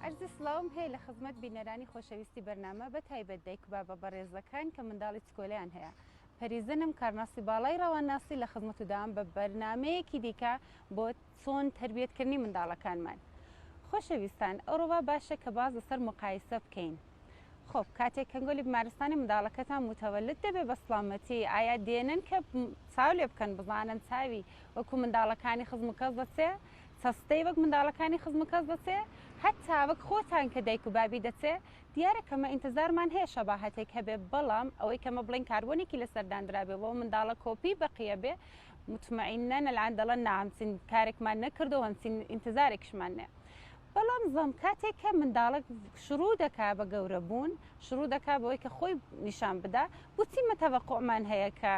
عەرزی سڵاوم هەیە لە خزمەت بینەرانی خۆشەویستی بەرنامە بە تایبەت دایک و بابە بەڕێزەکان کە منداڵی چکۆلەیان هەیە. پەریزنم کارناسی باڵای ڕەوانناسی لە خزمەتودام بە بەرنامەیەکی دیکە بۆ چۆن تەربیەتکردنی منداڵەکانمان. خۆشەویستان ئەوڕۆ وا باشە کە باس لەسەر موقایسە بکەین. خۆب کاتێک کەنگۆلی بیمارستانی منداڵەکەتان موتەوەلد دەبێ بە سڵامەتی ئایا دێنن کە چاو لێ بکەن بزانن چاوی وەکو منداڵەکانی خزم و کەس دەچێ چەستەی وەک منداڵەکانی خزم و کەس دەچێ هەتا وەک خۆتان کە دایک و بابی دەچێ دیارە کەمە ئینتزارمان هەیە شەباهەتێک هەبێ بەڵام ئەوەی کەمە بڵێن کاربۆنێکی لەسەر داندرابێ بۆ منداڵە کۆپی بەقیە بێ مطمئنە الان دەڵێن نا هەمچین کارێکمان نەکردو هەمچین ئینتزارێکشمان نیە بەڵام زەم کاتێک کە منداڵک شروع دەکا بە گەورە بوون شروع دەکا بەوەی کە خۆی نیشان بدا بۆچی مە تەوەقوعمان هەیە کە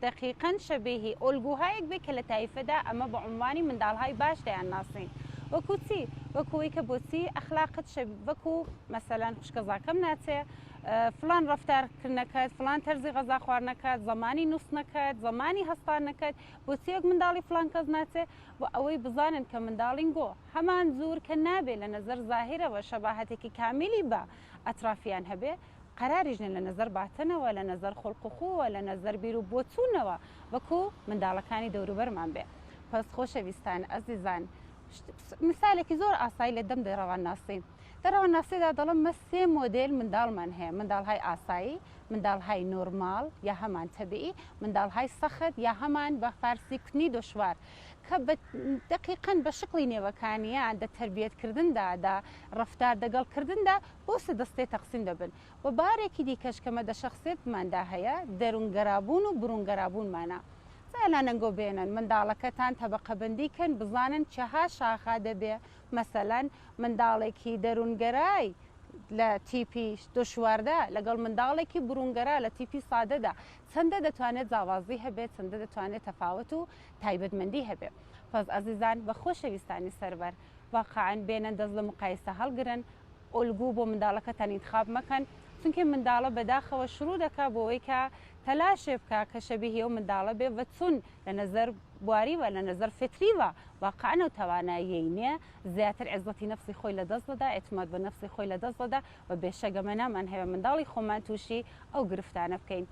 دەقیقەن شەبیهی ئۆلگوهایەک بێ کە لە تایفەدا ئەمە بە عوموانی منداڵهای باش دەیان ناسین وەکو چی وەکو ئەوەی کە بۆچی ئەخلاقت شەب وەکو مەسەلەن خوشکەزاکەم ناچێ فڵان ڕەفتار کردنەکەت فڵان تەرزی غەزا خواردنەکەت زەمانی نووستنەکەت زەمانی هەستانەکەت بۆچی وەک منداڵی فڵان کەس ناچێ و ئەوەی بزانن کە منداڵین گۆ هەمان جور کە نابێ لە نەزەر زاهیرەوە شەباهەتێکی کامیلی بە ئەترافیان هەبێ قەراریش نیە لە نەزەر باتنەوە لە نەزەر خوڵق و خووە لە نەزەر بیر و بۆچوونەوە وەکو منداڵەکانی دەوروبەرمان بێ پەس خۆشەویستان ئەزیزان مثالێکی زۆر ئاسایی لە دەم دەڕەوانناسی دە ڕەوانناسیدا دەڵێم مە سێ مۆدێل منداڵمان هەیە منداڵهای ئاسایی منداڵهای نۆرماڵ یا هەمان تەبیعی منداڵهای سەخت یا هەمان بە فارسی کوتنی دۆشوار کە بە دەقیقەن بە شکڵی نێوەکانیان دە تەربیەت کردندا دە ڕەفتار دەگەڵ کردندا بۆ سێ دەستەی تەقسیم دەبن و بارێکی دیکەش کە مە دە شەخسیەتماندا هەیە دەروونگەرابوون و بروونگەرابوونمانە. جا لانەنگۆ بێنن منداڵەکەتان تەبەقەبەندی کەن بزانن چەها شاخا دەبێ مەسەلەن منداڵێکی دەروونگەرای لە تیپی دۆشواردا لەگەڵ منداڵێکی بروونگەرا لە تیپی سادەدا چەندە دەتوانێت جاوازی هەبێت چەندە دەتوانێت تەفاوەت و تایبەتمەندی هەبێ پەس ئەزیزان بە خۆشەویستانی سەروەر واقعەن بێنن دەست لە مقایسە هەڵگرن ئۆلگو بۆ منداڵەکەتان ئینتخاب مەکەن چونکێ منداڵە بەداخەوە شروع دەکا بۆوەی کە تەلاشێ بکا کە شەبیهی ئەو منداڵە بێ و چون لە نەزەر بواری و لە نەزەر فیتری و واقعەن ئەو تەواناییەی نیە زیاتر عزەتی نەفسی خۆی لە دەست دەدا ئیعتماد بە نەفسی خۆی لە دەست دەدا و بێشەک ئەمە نامانهەوێ منداڵی خۆمان توشی ئەو گرفتانە بکەین.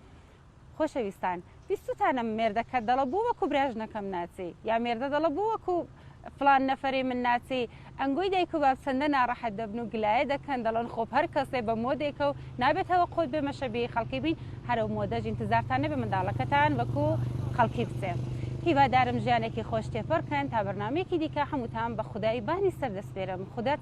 خۆشەویستان بیستوتانە مێردەکەت دەڵە بۆ وەکو براژنەکەم ناچی یا مێردە دەڵە بۆ وەکو فلان نەفەری من ناچی ئەنگۆی دایک و باب چەندە ناڕەحەت دەبن و گلایە دەکەن دەڵێن خۆ هەر کەسێ بە مۆدێکە و نابێتەوە قۆت بێ مەشەبی خەڵکی بین هەرەو مۆدەش ئینتزارتان نەبێ منداڵەکەتان وەکو خەڵکی بچێ هیوادارم ژیانێکی خۆش تێپەڕ کەن تا بەرنامەیەکی دیکە هەمووتان بە خودای بانی سەر دەسپێرم خودات.